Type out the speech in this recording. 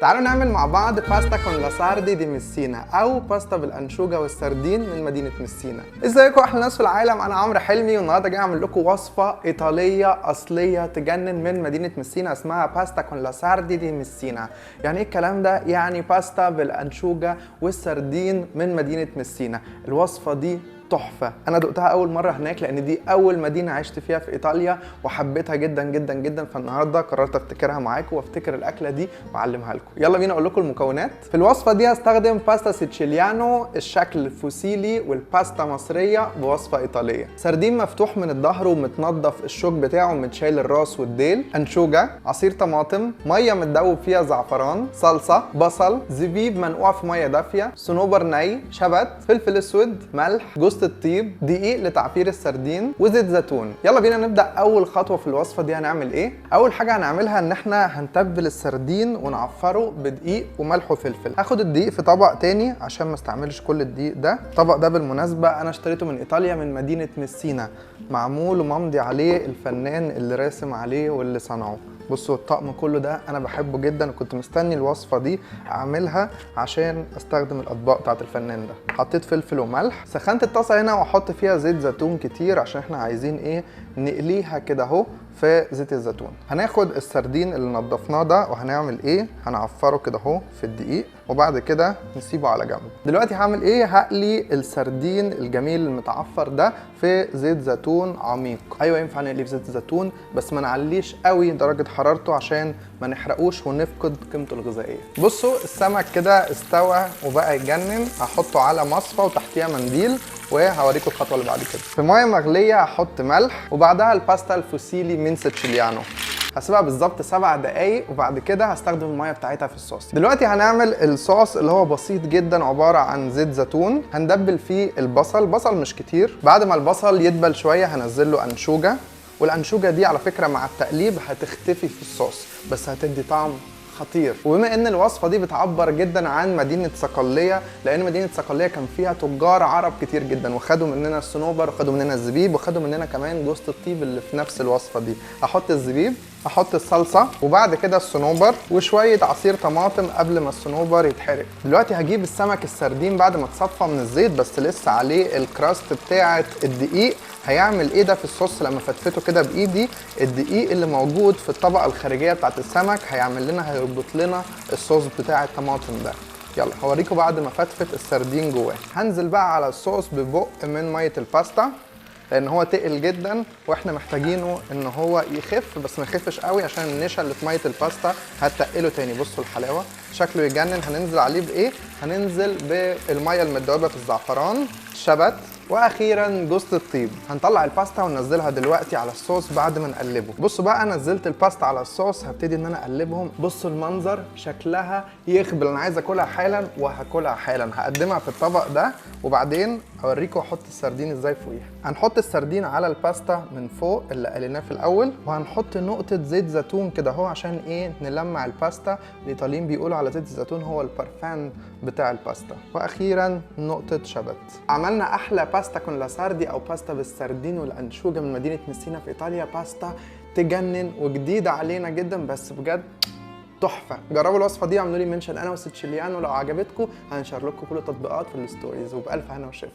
تعالوا نعمل مع بعض pasta con la sardi di Messina او باستا بالانشوجه والسردين من مدينة ميسينا. ازيكم احلى ناس في العالم؟ انا عمرو حلمي، والنهارده جاي اعمل لكم وصفه ايطالية اصلية تجنن من مدينة ميسينا اسمها pasta con la sardi di Messina. يعني ايه الكلام ده؟ يعني باستا بالانشوجه والسردين من مدينة ميسينا. الوصفة دي تحفة، أنا دقتها أول مرة هناك لأن دي أول مدينة عشت فيها في إيطاليا وحبيتها جدا جدا جدا، فالنهاردة قررت أفتكرها معاكم وأفتكر الأكلة دي وأعلمها لكم. يلا بينا أقول لكم المكونات. في الوصفة دي هستخدم باستا سيتشيليانو الشكل fusilli والباستا مصرية بوصفة إيطالية. سردين مفتوح من الظهر ومتنضف الشوك بتاعه ومتشال الراس والديل، أنشوجة، عصير طماطم، مية متدوب فيها زعفران، صلصة، بصل، زبيب منقوع في مية دافية، صنوبر ني، شبت، فلفل اسود، ملح، جوز الطيب، دقيق لتعفير السردين، وزيت زيتون. يلا بينا نبدا اول خطوة في الوصفة دي. هنعمل ايه؟ اول حاجة هنعملها ان احنا هنتبل السردين ونعفره بدقيق وملح وفلفل. هاخد الدقيق في طبق تاني عشان ما استعملش كل الدقيق ده. الطبق ده بالمناسبة انا اشتريته من ايطاليا من مدينة ميسينا، معمول وممضي عليه الفنان اللي راسم عليه واللي صنعه. بصوا الطقم كله ده انا بحبه جدا، وكنت مستني الوصفة دي اعملها عشان استخدم الاطباق بتاعت الفنان ده. حطيت فلفل وملح، سخنت الطاسه هنا واحط فيها زيت زيتون كتير عشان احنا عايزين ايه؟ نقليها كده اهو في زيت الزيتون. هناخد السردين اللي نضفناه ده وهنعمل ايه؟ هنعفره كده اهو في الدقيق وبعد كده نسيبه على جنب. دلوقتي هعمل ايه؟ هقلي السردين الجميل المتعفر ده في زيت زيتون عميق. ايوه ينفع نقليه في زيت الزيتون بس ما نعليش قوي درجه حرارته عشان ما نحرقوش ونفقد قيمته الغذائية. بصوا السمك كده استوى وبقى يجنن. هحطه على مصفى وتحتيها منديل وهوريكم الخطوة اللي بعد كده. في مية مغليه هحط ملح وبعدها الباستا ال fusilli من سيتشيليانو. هسيبها بالظبط 7 دقايق وبعد كده هستخدم المية بتاعتها في الصوص. دلوقتي هنعمل الصوص اللي هو بسيط جدا، عبارة عن زيت زيتون هندبل فيه البصل، بصل مش كتير. بعد ما البصل يدبل شوية هنزل له انشوجه، والانشوجه دي على فكرة مع التقليب هتختفي في الصوص بس هتدي طعم خطير. وبما ان الوصفة دي بتعبر جدا عن مدينة صقليه، لان مدينة صقليه كان فيها تجار عرب كتير جدا وخدوا مننا الصنوبر وخدوا مننا الزبيب وخدوا مننا كمان جوزة الطيب اللي في نفس الوصفة دي. احط الزبيب، احط الصلصه وبعد كده الصنوبر وشوية عصير طماطم قبل ما الصنوبر يتحرق. دلوقتي هجيب السمك السردين بعد ما اتصفى من الزيت بس لسه عليه ال crust بتاعه الدقيق. هيعمل ايه ده في الصوص؟ لما فتفته كده بايدي الدقيق اللي موجود في الطبقة الخارجية بتاعه السمك هيعمل لنا، هيربط لنا الصوص بتاع الطماطم ده. يلا هوريكم بعد ما فتفت السردين جواه. هنزل بقى على الصوص ببق من مية الباستا لان هو تقل جدا واحنا محتاجينه ان هو يخف، بس ما يخفش قوي عشان النشا اللي في مية الباستا هتقله تاني. بصوا الحلاوة، شكله يجنن. هننزل عليه بايه؟ هننزل بالمية المدوبه في الزعفران، شبت، واخيرا جوزة الطيب. هنطلع الباستا وننزلها دلوقتي على الصوص بعد ما نقلبه. بصوا بقى نزلت الباستا على الصوص، هبتدي ان انا اقلبهم. بصوا المنظر، شكلها يخبل. انا عايز اكلها حالا وهاكلها حالا. هقدمها في الطبق ده وبعدين اوريكم احط السردين ازاي فوقيها. هنحط السردين على الباستا من فوق اللي قليناه في الاول، وهنحط نقطة زيت زيتون كده اهو عشان ايه؟ نلمع الباستا. الايطاليين بيقولوا على زيت الزيتون هو البارفان بتاع الباستا. واخيرا نقطة شبت. عملنا احلى pasta con la sardi او باستا بالسردين والانشوجه من مدينة ميسينا في ايطاليا. باستا تجنن وجديدة علينا جدا بس بجد تحفة. جربوا الوصفة دي، اعملوا لي mention انا وسيتشيليانو لو عجبتكم، هنشر لكم كل التطبيقات في ال stories. وبالف هنا وشفا.